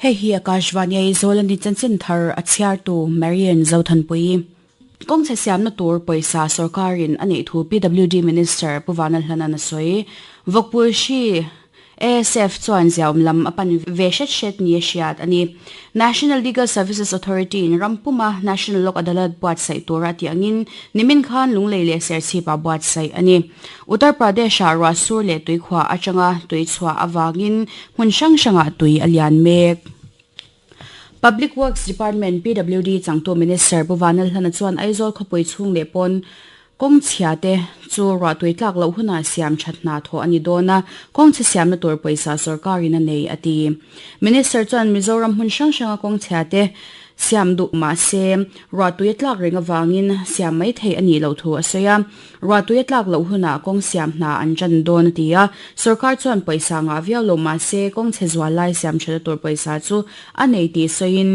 Hei hi Akashvani Aizawl a ni chanchin thar a chhiartu Marian Zothanpuii. Kawng chhe siamna tur pawisa sorkarin a neih thu PWD Minister Pu Vanlalhlanan a sawi. Vawkpui hri ASF chuan ziaawm lam a pan ve hret hret ni a hriat a ni. National Legal Services Authority in ram puma National Lok Adalat buatsaih tura a tih angin nimin khan Lunglei leh Serchhip-ah buatsaih a ni. Uttar Pradesh-ah ruah sur leh tuikhuah atanga tui chhuah avangin hmun hrang hrangah tui a lian mek. Public Works Department, PWD, changtu Minister Pu Vanlalhlana chuan Aizawl khawpui chhung leh pawn kawng chhia te chu ruahtui tlak loh hunah siam that hna thawh a ni dawn a, kawng chhe siamna tur pawisa sorkarin a nei a ti. Minister chuan Mizoram hmun hrang hranga kawng chhia te siam duh mah se ruahtui a tlak reng avangin siam mai theih a nih loh thu a sawi a. Ruahtui a tlak loh hunah kawng siam hna an ṭan dawn a ti a, sorkar chuan pawisa ngah viau lo mah se kawng chhe zual lai siam ṭhatna tur pawisa chu a nei tih sawiin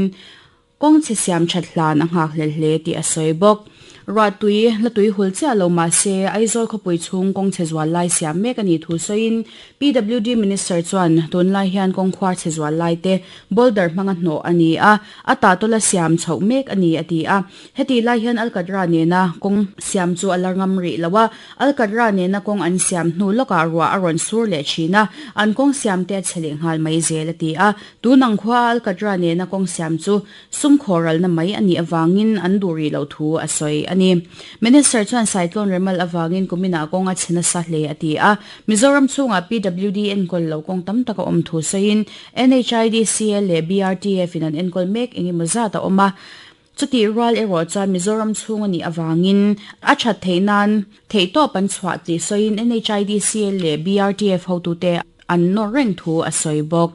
kawng chhe siam ṭhat hlan a nghak hlel hle tih a sawi bawk. Ruahtui la tui hul chiah lo mah se Aizawl khawpui chhung kawng chhe zual lai siam mek a nih thu sawiin PWD Minister chuan tunlai hian kawng khuar chhe zual lai te boulder hmanga hnawh a ni a, a tahtawla siam chhoh mek a ni a ti a. Heti lai hian Alkatra nena kawng siam chu a la ngam rih lo a, Alkatra nena kawng an siam hnu lawkah ruah a rawn sur leh thin a, an kawng siam te a chhe leh nghal mai zel a ti a. Tun ang khua a Alkatra nena kawng siam chu sum khawralna mai a nih avangin an duh rih loh thu a sawi a ni. Minister chuan Cyclone Remal avangin kuminah kawng a chhe nasa hle a ti a, Mizoram chhungah PWD enkawl loh kawng tam tak a awm thu sawiin NHIDCL leh BRTF in an enkawl mek engemaw zat a awm a, Chutih rual erawh chuan Mizoram chhung a nih avangin a that theih nan theihtawp an chhuah tih sawiin NHIDCL leh BRTF hotute an nawr reng thu a sawi bawk.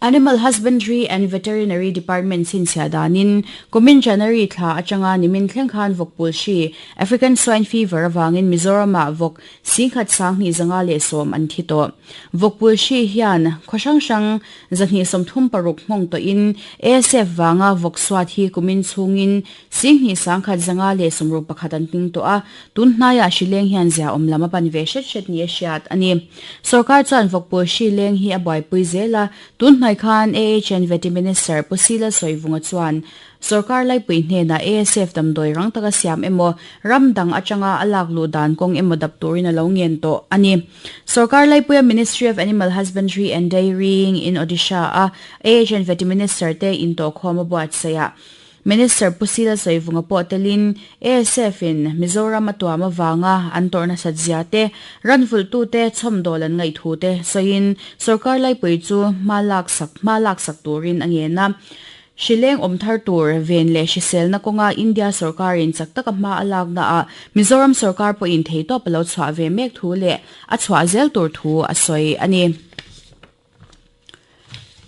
Animal Husbandry and Veterinary Department chhinchhiah danin kumin January thla atanga nimin thleng khan vawkpul hri, African Swine Fever, avangin Mizoramah vawk singkhat 2510 an thi tawh. Vawkpul hri hian khaw hrang hrang 236 hmawng tawhin ASF vanga vawk suat hi kumin chhungin 21,561 an tling tawh a, tun hnaiah hri leng hian zia awm lam a pan ve hret hret ni a hriat a ni. Sorkar chuan vawkpul hri leng hi a buaipui zel a, tun hnai khan AHN Vety Minister Pu Sila Sawivunga chuan Sorkar laipui hnenah ASF damdawi rang taka siam emaw, ram dang atanga a lak luh dan kawng emaw dap turin a lo ngen tawh a ni. Sorkar laipuia Ministry of Animal Husbandry and Dairying in Odisha a AHN Vety Minister te intawhkhawm a buatsaih ah Minister Pu Sila Sawivunga pawh telin ASF in Mizoram a tuam avanga an tawrh nasat zia te, ranvulhtute chhawmdawl an ngaih thu te sawiin sorkar laipui chu hma laksak hma laksak turin a ngen a. Hrileng awm thar tur ven leh hriselna kawnga India sorkarin chak taka hma a laknaah Mizoram sorkar pawhin theitawp a lo chhuah ve mek thu leh a chhuah zel tur thu a sawi a ni.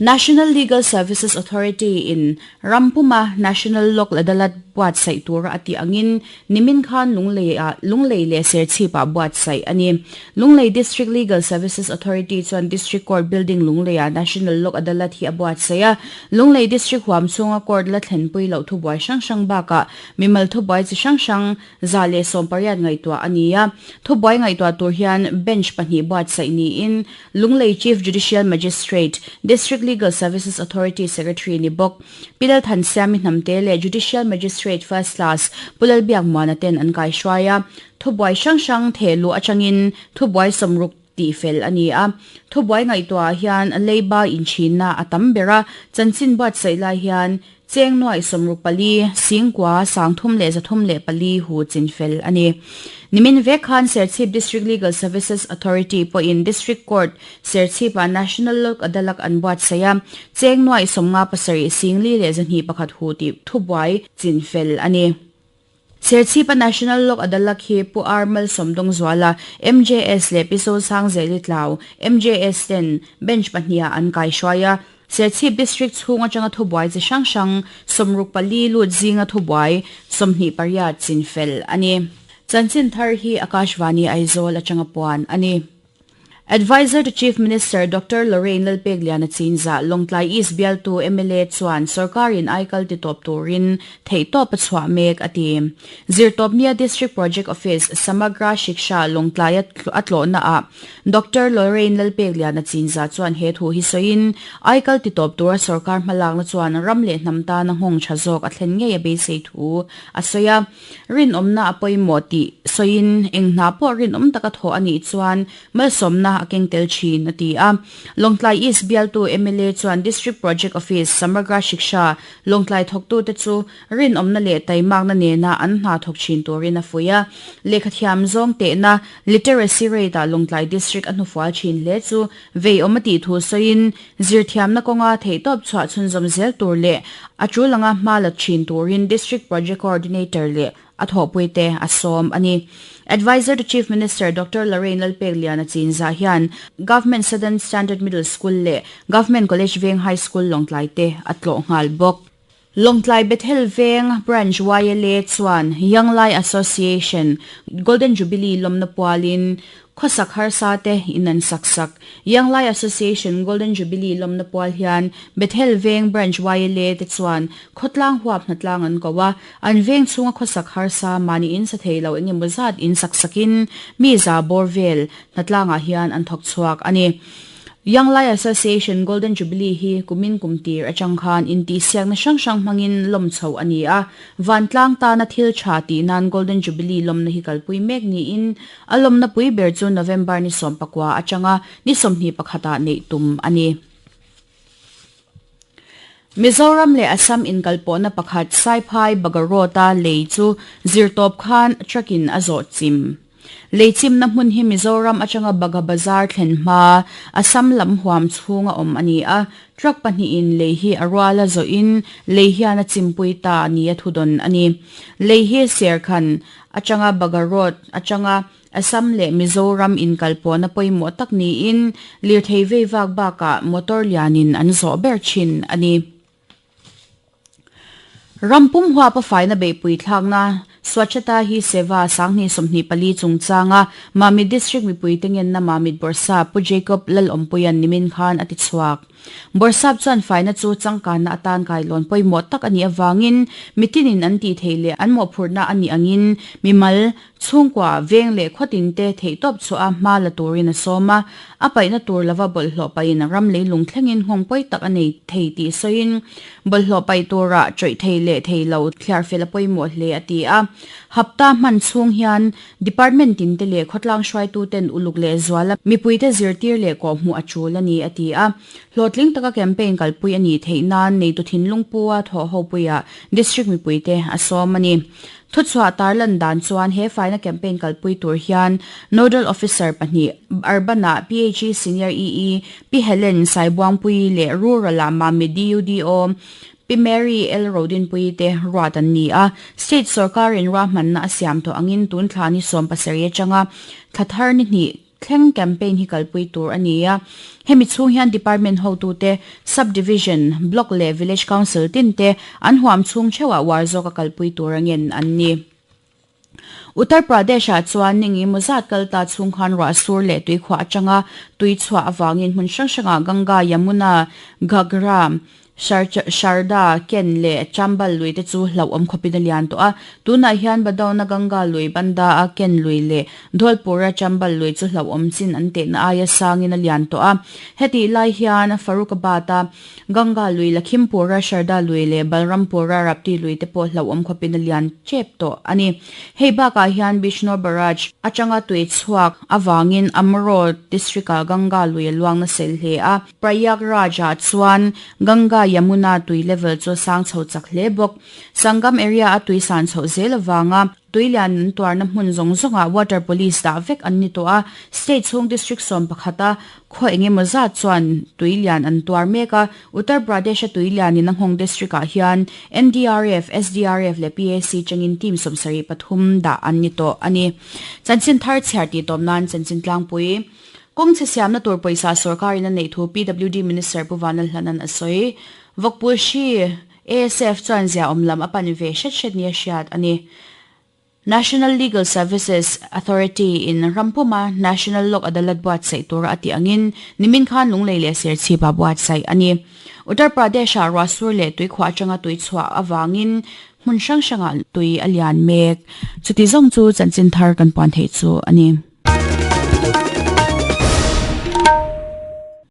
National Legal Services Authority in ram puma National Lok Adalat buatsaih tura a tih angin nimin khan Lunglei ah Lunglei leh Serchhip ah buatsaih a ni. Lunglei District Legal Services Authority chuan District Court Building Lunglei ah National Lok Adalat hi a buatsaih a. Lunglei District huam chhunga court la thlenpui loh thubuai hrang hrang bakah mimal thubuai chi hrang hrang 180 ngaihtuah a ni a. Thubuai ngaihtuah tur hian bench pahnih buatsaih niin Lunglei Chief Judicial Magistrate, District Legal Services Authority Secretary ni bawk Pi Lalthansiami Hnamte leh Judicial Magistrate First Class Pu Lalbiakmuana ten an kaihruai a. Thubuai hrang hrang thehluh atangin thubuai sawmruk tihfel a ni a. Thubuai ngaihtuahah hian leiba inchhinna a tam ber a, chanchin buatsaih lai hian Cheng nuaih 64, Singkua, 3304 hu chinfel a ni. Nimin vek khan Serchhip District Legal Services Authority pawhin District Court, Serchhip-ah National Lok Adalak an buatsaih a, cheng nuaih 57, 4,201 hu tih thubuai chinfel a ni. Serchhip-a National Lok Adalak hi Pu R Malsawmdawngzuala, MJS leh Pi Sosangzeli Tlau, MJS ten Bench pahniha an kaihruai a. Serchhip District chhung atanga thubuai chi hrang hrang 64 lut zinga thubuai 28 chinfel a ni. Chanchin thar hi Akashvani Aizawl atanga puan a ni. Adviser to Chief Minister Doctor Lorraine Lalpekliana Chinzah, Lawngtlai East bialtu mla chuan sorkarin aikal titawp turin theihtawp a chhuah mek a ti. Zirtawpnia District Project Office, Samagra Shiksha, Lawngtlaia a tlawhnaah Doctor Lorraine Lalpekliana Chinzah chuan he thu hi sawiin, aikal titawp tura sorkar hmalakna chuan ram leh hnam tana nghawng tha zawk a thlen ngei a beisei thu a sawi a. Rinawmna a pawimawh tih sawiin eng hna pawh rinawm taka thawh a nih chuan malsawmna a keng tel thin, a ti a. Lawngtlai East bialtu mla chuan District Project Office, Samagra Shiksha, Lawngtlai thawktute chu rinawmna leh taimakna nena an hna thawk thin turin a fuih a. Lehkhathiam zawng tehna, literacy rate, ah Lawngtlai District a hnufual thin hle chu veiawm a tih thu sawiin Zirthiamna kawnga theihtawp chhuah chhunzawm zel tur leh a tul anga hma la thin turin District Project Coordinator leh a thawhpuite a sawm a ni. Adviser to Chief Minister Doctor Lorraine Lalpekliana Chinzah hian Government Southern Standard Middle School leh Government College Veng High School Lawngtlai te a tlawh nghal bawk. Lawngtlai Bethel Veng Branch YLA chuan Young Lai Association Golden Jubilee lawmna pualin khawsak harsa te in an sak sak. Young Lai Association Golden Jubilee lawmna pual hian Bethel Veng Branch YLA te chuan khawtlang huap hnatlang an ko a, an veng chhunga khawsak harsa mahni in sa thei lo engemaw zat in sak sakin mi za bawr vel hnatlangah hian an thawk chhuak a ni. Young Lai Association Golden Jubilee hi kumin kum tir atang khan intihsiakna hrang hrang hmangin lawm chho a ni a, vantlang tana thil tha tih nan Golden Jubilee lawmna hi kalpui mek niin a lawmna pui ber chu November ni 19 atanga ni 21 ah neih tum a ni. Mizoram leh Assam inkalpawhna pakhat Saiphai Bagarot-a lei chu zirtawp khan truck-in a zawh chim. Lei chimna hmun hi Mizoram atanga Bagha Bazar thlen hma Assam lam huam chhunga awm a ni a, truck pahnihin lei hi a ruala zawhin lei hian a chimpui ta nia thudawn a ni. Lei hi Serkhan atanga Bagha Road atanga Assam leh Mizoram inkalpawhna pawimawh tak niin lirthei vei vak bakah motor lianin an zawh ber thin a ni. Ram pum huapa faina beihpui thlakna Swachhata Hi Seva 2024 chungchanga Mamit District mipuite ngenna Mamit Bawrhsap Pu Jacob Lalawmpuia'n nimin khan a ti chhuak. Bawrhsap chuan faina chu changkanna atan kailawn pawimawh tak a nih avangin mitinin an tih theih leh an mawhphurhna a nih angin mimal, chhungkua, veng leh khawtinte theihtawp chhuah a hma la turin a sawm a. A paihna tur lova bawlhhlawh pahin ram leilung thlengin nghawng pawi tak a nei thei tih sawiin bawlhhlawh paih turah chawih thei leh thei lo thliar fel a pawimawh hle a ti a. Hapta hman chhung hian Department tin te leh khawtlang hruaitu ten uluk leh zuala mipuite zirtir leh kawhhmuh a tul a ni, a ti a. Hlawhtling taka campaign kalpui a nih theih nan neitu thinlung pua thawh hopuiah District mipuite a sawm a ni. Thuchhuah tarlan dan chuan he faina campaign kalpui tur hian Nodal Officer pahnih, Urban-ah PHE Senior EE Pi Helen Saibuangpuii leh Rural-ah Mami DUDO Pi Mary L. Rodinpuii te ruat an ni a, State sorkarin ruahmanna a siam tawh angin tun thla ni 17 atanga thla thar ni hnih thleng campaign hi kalpui tur a ni a. Hemi chhung hian Department hotute, Sub Division, Block leh Village Council tin te an huam chhung theuhah uar zawka kalpui tur angen an ni. Uttar Pradesh-ah chuan ni engemaw zat kal ta chhung khan ruah sur leh tuikhuah atanga tui chhuah avangin hmun hrang hrangah Ganga, Yamuna, Ghagra, Sharda, Ken leh Chambal lui te chu hlauhawm khawpin a lian tawh a. Tunah hian Badauna Ganga lui, Banda-a Ken lui leh Dholpur-a Chambal lui chu hlauhawm chin an tehna aia sangin a lian tawh a. Hetih lai hian Farrukhabad-a Ganga lui, Lakhimpur-a Sharda lui leh Balrampur-a Rapti lui te pawh hlauhawm khawpin a lian tep tawh a ni. Hei bakah hian Bijnor Barrage atanga tui chhuak avangin Amroh district-ah Ganga lui a luang nasa hle a. Prayagraj-ah chuan Ganga Yamuna tui level chu a sang chho chak hle bawk. Sangam area a tui san chhoh zel avanga tui lian an tuarna hmun zawng zawngah water police dah vek an ni tawh a. State chhung district 11 a khaw eng emaw zat chuan tui lian an tuar mek a. Uttar Pradesh-a tui lianin a nghawng district-ah hian NDRF, SDRF leh PAC changin team 73 dah an ni tawh a ni. Chanchin thar chhiar tih tawp nan chanchin tlangpui. Kawng chhe siamna tur pawisa sorkarin a neih thu PWD Minister Pu Vanlalhlanan a sawi. Vawkpul hri, ASF chuan ziaawm lam a pan ve hret hret nia hriat a ni. National Legal Services Authority in rampuma National Lok Adalat buatsaih tura a tih angin nimin khan Lunglei leh Serchhip ah buatsaih a ni. Uttar Pradesh ah ruahsur leh tuikhuah atanga tui chhuah avangin hmun hrang hrangah tui a lian mek. Chuti zawng chu chanchin thar kan puan theih chu a ni.